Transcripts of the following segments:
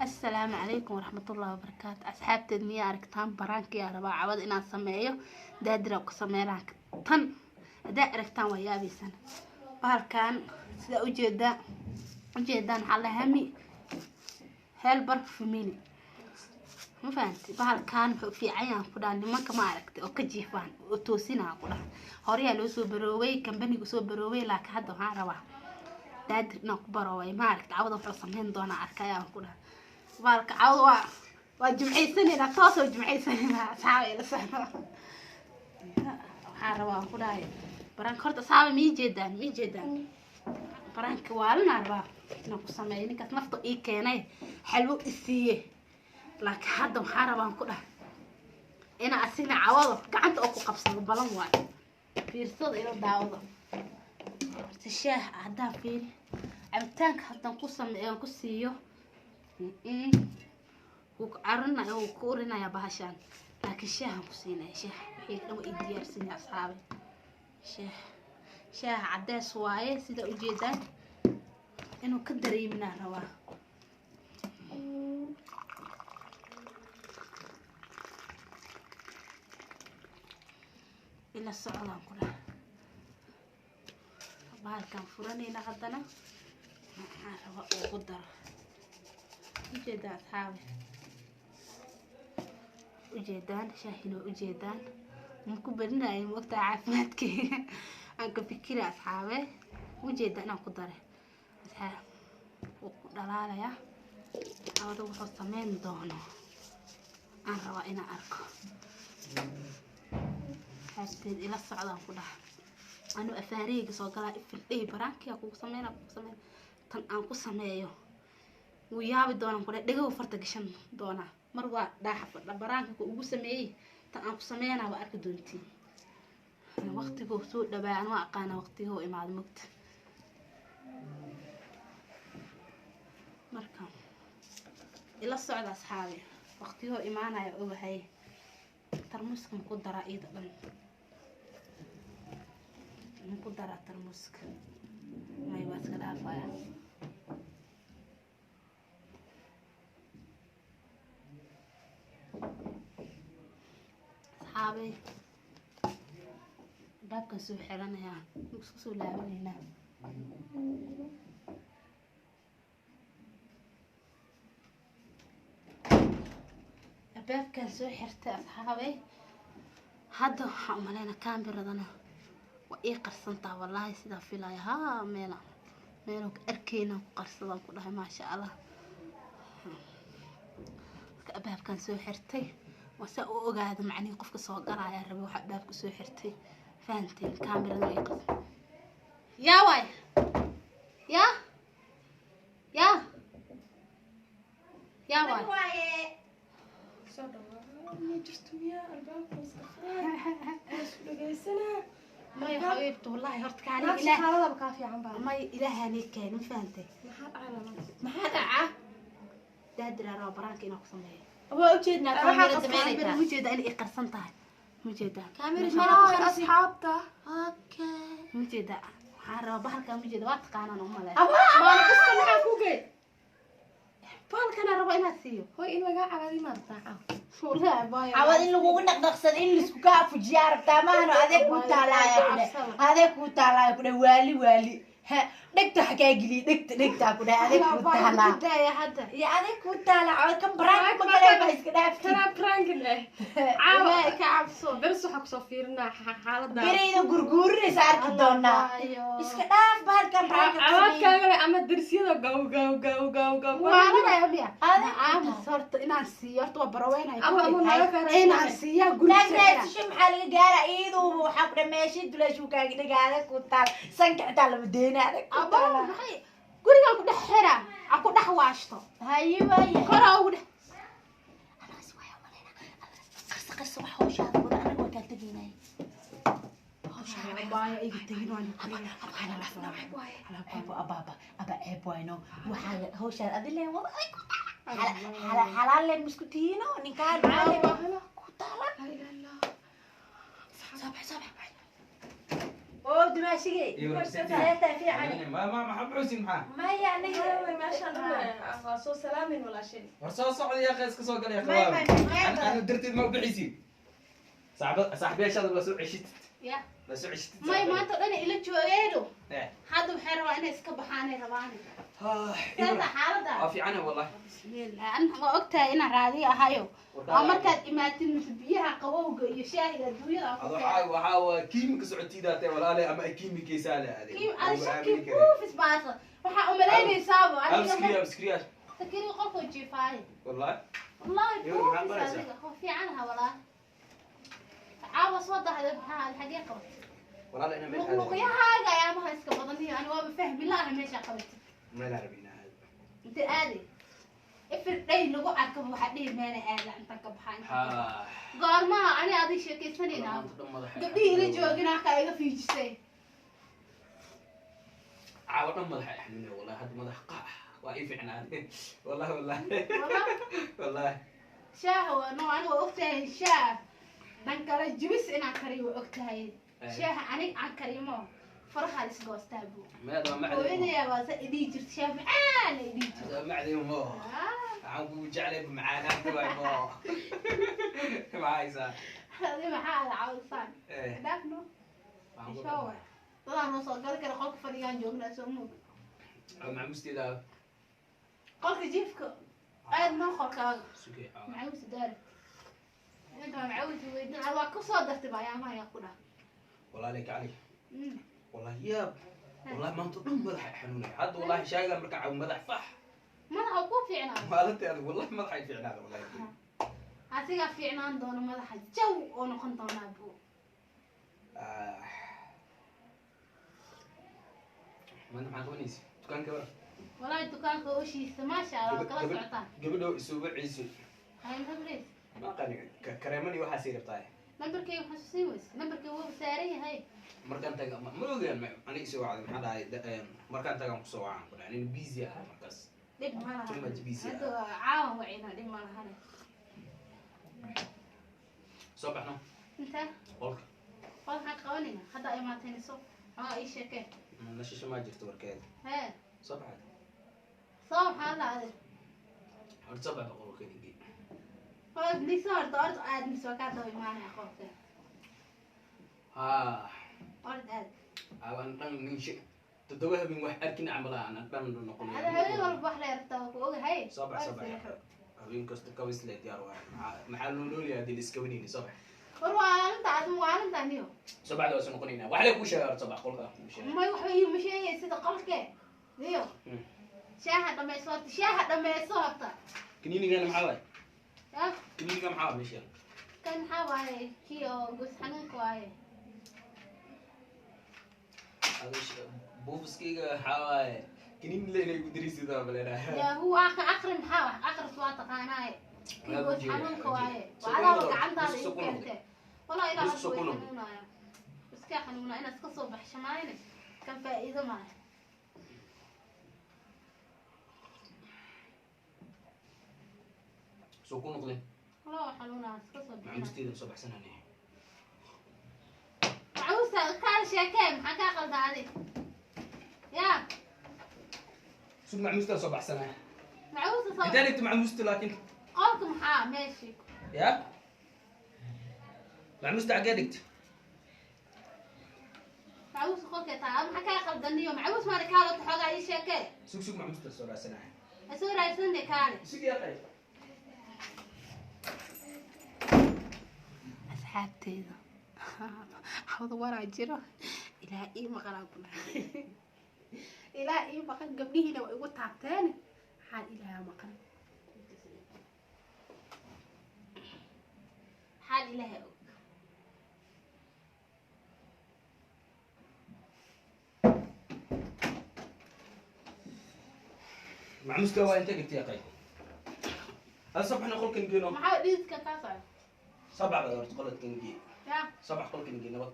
Assalaamu calaykum waraxmatullaahi wabarakaatu. Asxaabteed, miyaa aragtaan baraankiyaa rabaa cawada inaan sameeyo? Daadira ku sameynaa tan. Haddaa aragtaan waa yaabaysan. Bahalkan sidaa ujeedaa ujeedaan waxaa la Hami Helper Family, ma fahanti? Bahalkan wuxuu fiican yahan ku dhaha nimanka, ma aragtay, oo ka jiifaan oo toosinaa ku dhaha. Horeyaa loo soo barooway, kambanigu soo barooway, laakiin hadda waxaan rabaa Daadir inaan ku barooway, ma aragtay? Cawada wuxuu sameyn doonaa arkayaan ku dhaha. Bahalka cawada waa jimcaysanayna, toosoo jimcaysanayna. Asxaaba, ila socdo. Waxaan rabaa ku dhahay baraanka horta. Asxaaba, mii jeedaan? Mii jeedaan? Baraanka waalinaa rabaa inaan ku sameeyo. Ninkaas nafta ii keenay, xalwo i siiye, laakiin hadda waxaan rabaan ku dhahay inaa asigna cawado gacanta oo ku qabsado. Balan waayo, fiirsada, ila daawado. Horta shaah haddaan fiiri, cabitaanka haddaan ku sameeyo, ku siiyo, wuu ku carinaya, wuu ku urinaya bahashaan, laakiin shaahan ku siinaya. Shaah wixii dhan waa ii diyaarsanaya, asxaabe. Shaah, shaaha cadees waaye, sida ujeedaan. Inuu ka dareeminaa rabaa. Ila socdaan ku dhaha. Bahalkan furanayna haddana maxaa raba ugu daro? Ujeedaan, asxaabe? Ujeedaan shaahina? Ujeedaan? Maku badinayo, maogtaha? Caafimaadkeyga aan ka fikira, asxaabe. Ujeedaan inaan ku daray, asxaab? Wuu ku dhalaalayaa. Awada wuxuu sameyn doono aan rabaa inaan arko. Asxaabteed, ila socdaan ku dhaha. Anu afaareyga soo galaa, ifildhey baraankiya kugu sameyna, kugu sameyna. Tan aan ku sameeyo wuu yaabi doonaan ku dhaha. Dhegahu farta gashan doonaa. Mar waa dhaaxa fadha baraanka ku ugu sameeyey. Tan aan ku sameynaa waa arki doontiin. Waqtiguu soo dhawaa, an waa aqaana waqtiguu imaado, mogta? Marka ila socda, asxaabi. Waqtiguu imaanaya ogahay. Tarmuuska maku daraa? Iyada dhan maku daraa tarmuuska? May, waa iska dhaafaya. Asxaabi, albaabkan soo xiranayaa, isku soo laabanaynaa. Albaabkan soo xirtay, asxaabay. Hadda waxaan umaleynaa kaamiradana waa ii qarsantaa, wallaahi sidaa filaya. Haa, meela meelo ka arkeyna ku qarsadaan ku dhahay. Maasha Allah. Marka albaabkan soo xirtay waa saa u ogaada macnihii qofka soo galaya rabe. Waxaa albaabka soo xirtay, fahanteen? Kaamirada waa ii qarsan. Yaa waay, yaa yaa yaa waay. Soo dhawaa, ma jirto miyaa? Albaabka iska furan, waa isku dhagaysanaa. Maya xabiibta, wallahi horta kaali naag ilaah shaqaaladaba kaa fiican baa. May, ilaahani keen, ma fahantay? Maxaa dhacay lama? Maxaa dhaca? Daadira raba baraanka inaan ku sameeyo. Waa ujeednaa. Waxaa kaamirada qasban meelay tahay. Ma jeedaa inay ii qarsan tahay? Ma jeedaa? Kaamirada Haa, meelaa ku qarsan. Asxaabta. Okay. Ma jeedaa? Waxaan rabaa bahalkaa, ma jeeda? Waa taqaanaan umale. Maana kasta maxaa ku gey? Bahalkanaa rabaa inaad siiyo. Hoy, in lagaa cadaadi maartaa caaw? Wallaahi baaya. Cawad in lagugu dhaqdhaqsado, in laisku kaa fujiyaa rabtaa maahano? Adeeg kuu taalaaya ku dheh, adeeg kuu taalaaya ku dheh. Waali waali ha dhegta waxa kaa geliye, dhegta dhegtaa ku dheh. Adeeg kuu taalaa. Daaya hadda. Iyo adeeg kuu taala. Cawad kan baraanka ma galee, ba iska dhaaftid. Tanaa prankin eh caawa. Ilaahay ka cabso. Beris waxaa kusoo fiirinaa xaaladda. Birayda gurguurinaysa arki doonaa. Iska dhaaf bahalkan baraanka ku sameeyey. Cawaadkaagale ama dersiyada gaw gaw gaw gaw gaw. Waalanaya miya? Adeeg kuu Aamus horta, inaan siiyo horta waa baraweynaya. Ama naga kaara. Inaan siiyaa guriga. Naag raadsasho maxaa laga gaara? Iyaduuba waxaa ku dhan meeshii duleeshuu kaaga dhiga. Adeeg kuu taala, sanka xitaa lama deyna. Adeeg kuu Aba taala. Maxay gurigan ku dhex xiraa a ku dhex waashto? Haye, waaye. Koraa ugu dhex. Anagas waaya umaleynaa. Qarso, qarso, wax hawshaada wada, anaga waa kaa tegaynay. Baaya iga tegin, waan Ceeb abaaba aba, ceeb wayno. Waxaa hawshaan adi leen wada, adeeg ku taala. Xalaal leen misku tihiino, ninkaan ku taala. Soo bax, soo bax. Oo dumaashigay. Seetaa fiican. Ma ma ma xusin maxaa? Maya aniga meeshaan dhan waa soo salaamin walaashin. War soo socda yaa qeys ka soo galay May qabaab. may may. Ana darteed ma u bixisi. Saaxiibayaashaada la soo ceshitid. Ya. La soo ceshitid. May maanta dhan ila joogeedo. Eh. Hadda waxay rabaa inay iska baxaanay rabaan. Ah, Seeta xaaladda. waa fiican wallahi. Bismillah. An waa ogtahay inaan raadi ahayo. Waa markaad imaatid mise biyaha qabowga iyo shaahiga adduunyada aan ku Ado keenay. waxa waa kiimika socotiidaatay walaale ama ay kiimikaysaa la aaday. Kiim aan shaki buufis baasa. Waxaa u malaynaysaaba aniga Abskriya. sakiri qofka jiifaaye. Wallahi. Wallahi Iyo maxaad buufis baraysaa? adiga. Waa fiicanaha walaa. Caawa soo dahday maxaa xagee qabatay? Walaale ina meel aado. Luqluqyahaaga ayaamaha iska badan iyo ani waaba fahmi la'ahay meesha qabatay. Meel arabina aado. Inta aaday. Ifir dhay lagu arkaba waxaa dhihi meena aada intaan ka baxaa intaan ka baxaa. Ha. Goormaha ani adig sheekaysanaynaa. Gabdhihii ila joogin halkaa iga fiijisay. Caawa dhan madaxa ay xanuunaya wallahi hadda madax qaax waa ii fiicnaaday wallahi wallahi wallahi Shaaha waa noo aniga waa ogtahay shaah dhan kale jibis inaan kariyo waa ogtahay. Shaaha anig aan karimo faraha la isgoostaa buu. meeda macday Hooyadaya waa sa idhihi jirta shaah macaan ay dhihi jirta. macday mo waxaan kugu jeclay macaanaanta waay mo maxaa haysaa Adi maxaa ada caawisaan? Eh, Dhaafno. waxaan ku Shaawa. Dadaan noo soo gali kara qolka fadhiyaan joognaa soo moog. macamusteeda Qolka jiifka aad noo qolkaaga. sugay caawa. Macaawis daari. Inta macaawis weydin waa ku soo dartay bayaamaha ayaa ku dhaaf. walaalay kacali wallahi yaab wallahi maanta dhan madaxa ay xanuunaya hadda wallahi shaaga marka caaw madax fax Madaxa ku fiicnaa. maalintii adag wallahi madaxa ay fiicnaada wallahi Asigaa fiicnaan doona madaxa jaw oo noqon doonaa buu. Ah. Maanta maxaa qabanaysa dukaanka war Walaahi dukaanka ooshiisa maasha Allah waa kala socotaan. Gabadho isugu ciiso. Hay maxaa leeyahay? Ma aqaani kareeman iyo waxaasay rabtaa. Nambarkayga waxaan sii weyse. Nambarkayga wuu saaran yahay. Markaan taga ma ogaan aniga isoo wacday maxaa dhahay markaan tagaan kusoo wacaan ku dhahay nin busy ah markaas. Dhib ma laha. Too much busy ah. Hadda waa caawan wacina dhib ma lahane. Soo baxno Inta qolka. qol maxaan qabanaynaa? Hadda ay imaateen soo. Xogaa ii sheekee. Nashisho ma jirto warkeeda. Hee. Soo baxay. Soo maxaa la aaday? Horta soo baxda qolka nigi. Hoos niso horta orod aad mise waa kaa daba imaanaya qolka. Ha. Orod aad. Aan dhan nin shi toddoba habeen wax arkin camal aan dhan noqon. Hada habeen walba wax la yartaa waa ku ogahay. Soo bax soo Orod bax. seexo. Habeen kasta kabis le diyaar waay. Maxaa loo noolyahay haddii la iska waneyni soo bax. War waalinta aad waalinta niyo. Soo baxda waa soo noqonaynaa. Wax lee kuu sheegay horta soo bax qolka kuu sheegay. May waxba iima sheegay sida qolke. Niyo. Shaaha dhammayso horta shaaha dhammayso horta. Kiniinigana maxaa waay? Ya Kiniiniga maxaa waay meesha? kan maxaa waaye kii oo goos xanuunka waaye. Buufiskayga waxaa waaye kiniin le inay igu dirisidaa maleenahay. Yaa huwa aqri maxaa wax aqris waa taqaanaaye. Kii Waa goos ku jeeda, xanuunka waa waaye. jeeda. Waa adaaba Soo gacantaada ku igu noqday. keentay. Walaa ilaa Soo hadda ku way noqday. xanuunaya. Iska xanuunaa inaad iska soo baxshamaayne kan faa'iido maaha. Soo ku noqday. Walaa waa xanuunaa iska soo bixinaa. Macamusteeda soo baxsanane. Macamuusta kaal sheekee maxaa kaa qaldan adi? Yaa Sug macamusta soo baxsanaya. macamuusta soo Intee dhigto macamusta laakiin? qolka maxaa meeshii? Ya? Macamusta xaggee dhigto? Macamuusta qolkee taa maxaa kaa qaldan niyo macamuus maana kaalota xoogaa ii sheekee. Sug sug macamusta soo baxsanaya. Ha soo raadsanne kaale. Sug yaa qay. Asxaabteyda hawada waraa jiro ilaa ii maqanaa ku dhahay ilaa ii maqan gabdhihiina waa igu taabteen maxaa ilaaha maqan maxaa ilaaha og Macamusta waa intee dhigtay yaa qay? Hada soo baxna qolkan geeno. maxaa dhiiska kaa socda Soo baxda horta qolkan gee. yaa Soo bax qolkan gee nabad.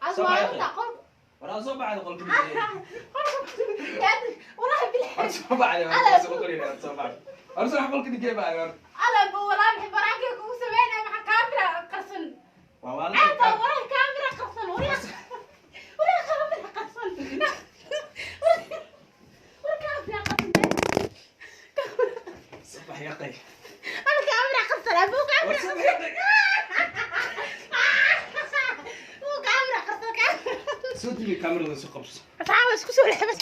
ad Soo baxay. waalinta qol Waraa soo baxda qolkan gee. Qolka walaahi War bilxil soo baxda war soo qorina soo baxda. War soo bax qolkan gee baa war. Ala bu walaahi maxay baraankiga kugu sameynaya maxaa kaamira qarsan Waa Caanta waalinta. walaahi kaamira qarsan wariya wariya Sabax yaqay. Ama kaamira qabsan, abuu War kaamira. sabax yaqay. Uu kaamira qabsan, kaamira. Soo dimi kaamirada, soo qabso. Asxaab, isku soo leexba.